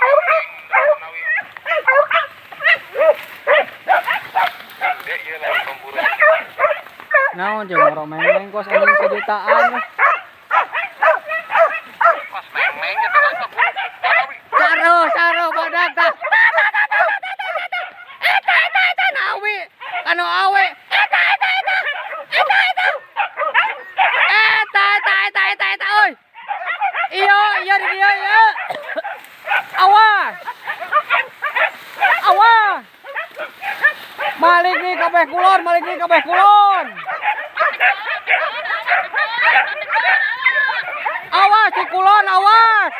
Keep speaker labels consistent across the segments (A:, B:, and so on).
A: Nawi. Gede ieu lain pemburu.
B: Naon jeung moro meng-meng kos anjing sejutaan.
A: Pas meng-meng gitu kan pemburu.
B: Caro, caro badak tah. Eta eta eta nawi. Kanu awe. Eta eta eta. Eta eta. Eta eta eta eta eta euy. Iya, iya di dieu ieu. Awas. Awas. Balik nih kabeh kulon, balik nih kabeh kulon. Awas di kulon, awas.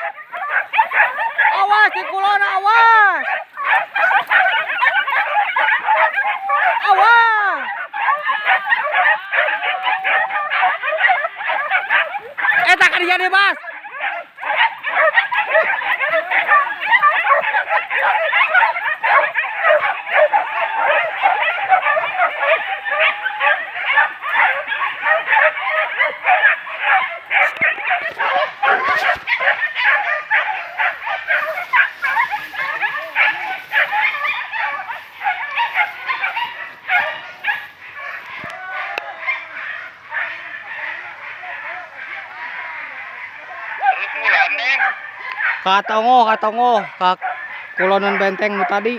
B: Awas di kulon, awas. Awas. Eta ka dieu deh, Bas.
A: Terus ngulon deh.
B: Katongo, katongo, ka kulonan benteng nu tadi.